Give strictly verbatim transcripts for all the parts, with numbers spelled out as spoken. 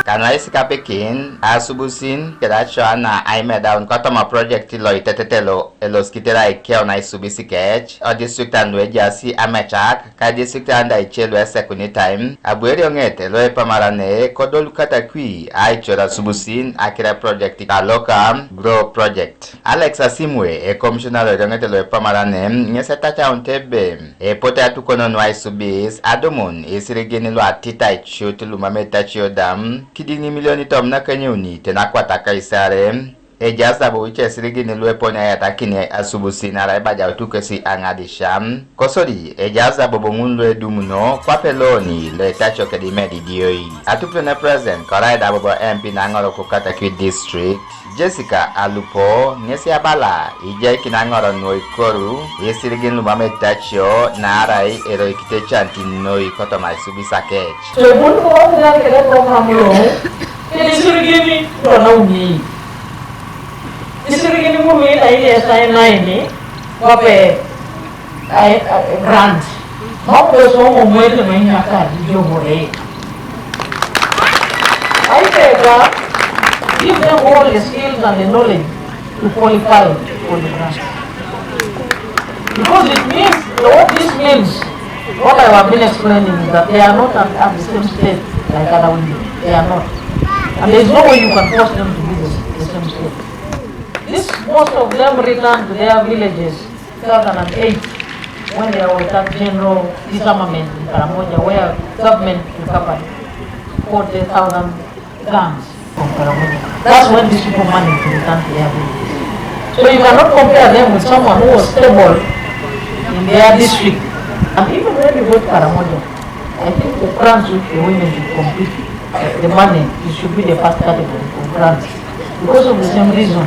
Anu aisikapikin asubusin keda aco na aimedaun kotoma project lo itetete lo elosikitera ikeo na isubisi kec o district anu ejaasi amecak ka district anda ice lu esekunitai abu erioŋet lo epamarane kodol Katakwi aicor asubusin akira project kaloka Grow Project. Alex Asimwe, ekomishona lo erioŋet lo epamarane, ŋes etacaunit ebe epote atukono nu aisubis adumun isirigin lu atita icut lu mam etacio da, kidiŋ imilioni tomon akanykauni tena akwat akaisare. Ejaas da bobo ice isirigin lu eponi ayatakin asubusin arai ebajautu kesi aŋadisha, kosodi ejaas da bobo ŋun lu edumuno kwape looni lo etacio kede imedidioi. Atupitone president korai da bobo M P na aŋor ko Katakwi district, Jessica Alupo, ŋesi abala ijaikin aŋor nu ikoru isirigin lu mam etacio naarai eroikit ecanit noi kotoma isubis akec. Tebun ko kere program lo kede isirigin lo nauni isirigin ŋun ina ile sainaini kwape ai, ai, grant. Maudo somo mwete mainyaka jobore. I think, uh, give them all the skills and the knowledge to qualify for the grant. Because it means, what this means, what I have been explaining is that they are not at, at the same state like other women. They are not. And there is no way you can force them to be the, the same state. This, most of them returned to their villages two thousand eight, when there was that general disarmament in Karamoja, where government recovered forty thousand guns from Karamoja. That's when these people managed to return to their villages. So you cannot compare them with someone who was stable in their district. And even when you go to Karamoja, I think the grants which the women should compete, uh, the money, it should be the first category of grants because of the same reason.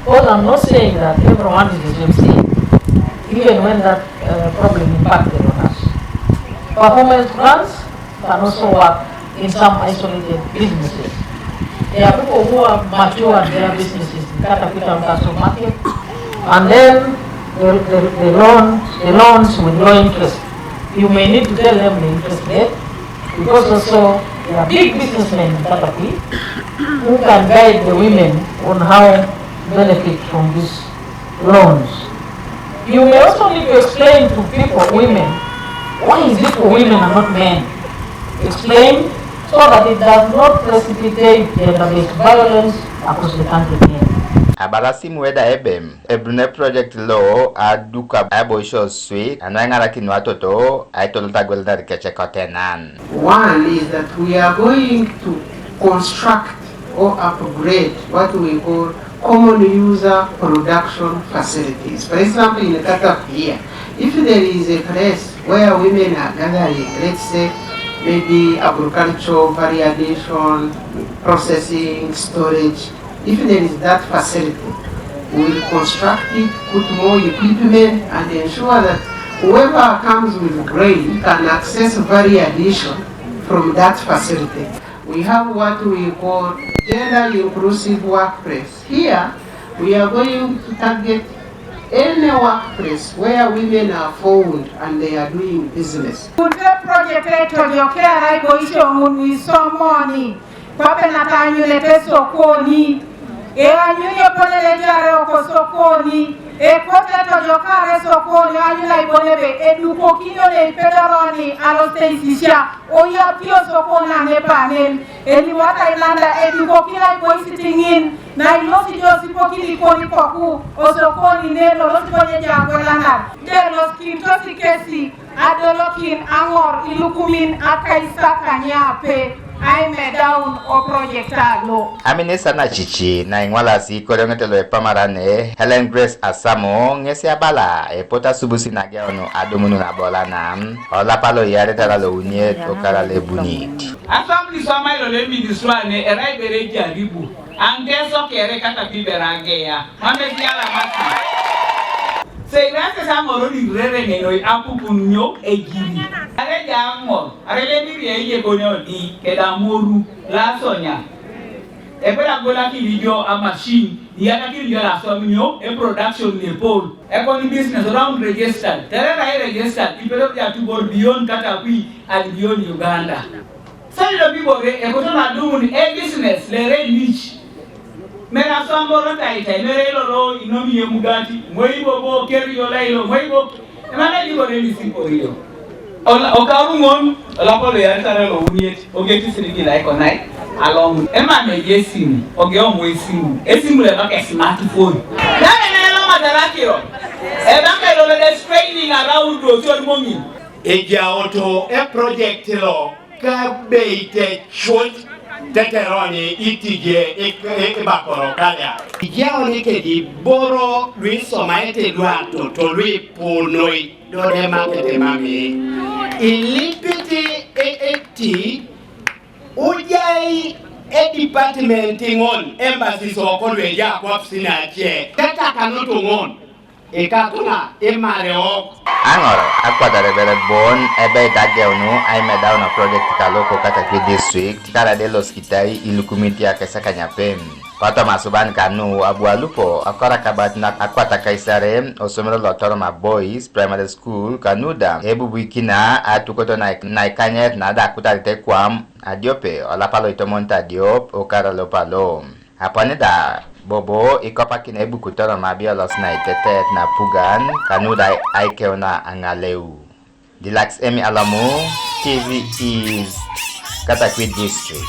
Because I'm not saying that everyone is the same thing, even when that, uh, problem impacted on us. Performance grants can also work in some isolated businesses. There are people who have matured their businesses in Katakuta Rugaso market, and then the, the, the loan, the loans with low interest. You may need to tell them the interest rate, because also there are big businessmen in Katakwi who can guide the women on how to benefit from these loans. You may also need to explain to people, women, why is it for women and not men? Explain so that it does not precipitate gender-based violence across the country again. Abala Asimwe da ebe eburunai project lo aduka aiboisio sweet anu aiŋarakin nu atoto aitolot agwelanar kec kotenan. One is that we are going to construct or upgrade what we call common user production facilities. For example, in Katakwi here, if there is a place where women are gathering, let's say maybe agricultural value addition, processing, storage, if there is that facility, we will construct it, put more equipment, and ensure that whoever comes with grain can access value addition from that facility. We have what we call gender inclusive workplace. Here, we are going to target any workplace where women are found and they are doing business. Kunte project eto jokera iboisio ŋun isomoni. Kwape nat aanyunete sokoni, eanyuni epolele ejaareo kosokoni, ekote tojokare sokoni, eanyuni aibon ebe edukokinio neipedoroni aloseisisia, oyapio sokoni anepanen, elimwata inanda edukokini aiboisit ŋin, nailosi jo sipokin ikon ikoku, osokoni ne lolosi konye ejaagwelanar, jelosikinitosi kesi. Adolokin aŋor ilukumin akaisakany ape aimedaun o project alo. Aminista nacici naiŋwalasi ikorioŋet lo epamarane Helen Grace Asamo ŋesi abala epotu asubusi nageun adumun nabolana olapa lo iyareit ara lo uniet okara lo ebunit. Aswam liswamai lo leminiswane erai ibere ejaribu aŋ teso kere kata pibera ageya mam esialamasi. Seirasesa ŋoroni irereŋenoi apupun nyo ejiri. Areja aŋor, arelemiri eiyekon odi, keda amoru, lasonya. Ekweda agwelakini ijo amasin, iyatakin ijo laswam nyo, eproduction nepol. Ekoni business round registered. Terera iregistered, ipedori atubor beyond Katakwi and beyond Uganda. Sali lo bibore ekoto na dumun e business lere niche. Mera swambo ro taitai, mera ilo lo inom ye mugati, moibo bo keri yo la ilo, moibo. Emana bibore ni sipo iyo. Ola, okaru ngon, ola polo ya tare lo uniet, ogeti sirigi la iko nai. Along, emana ye simu, oge omo esimu, esimu le bake smartphone. Dane ne lo madarakiro, e bake lo le straining around lo chod mongi. Ejaoto e project lo ka beite chot teteroni itije e, e, e bakoro kalia. Ejaoni kedi boro luisomaete luato to luipunoi dode makete mami. Ilipiti e, e ti ujai e department ngon embassy soko lweja kwap sinache. Tata kanutu ngon. Ikatuna imare ok. Aŋor akwatar ebe bon ebe itageunu aimedau na project kaloko Katakwi district karade losikitai ilukumiti akesakanyapem. Kotoma asuban kanu abu alupo akorakabat na akwata kaisare osomero lo Toroma Boys Primary School kanuda ebubuikina atukoto naik- naikanyet nada akutarite kwam adiope olapa loitomon tadiop okara lopalo. Aponi da bobo ikopakin ebukutor mabiolos na itetet na pugan kanu da aikeuna aŋaleu. Dilax Emi Alamu, T V East, Katakwi District.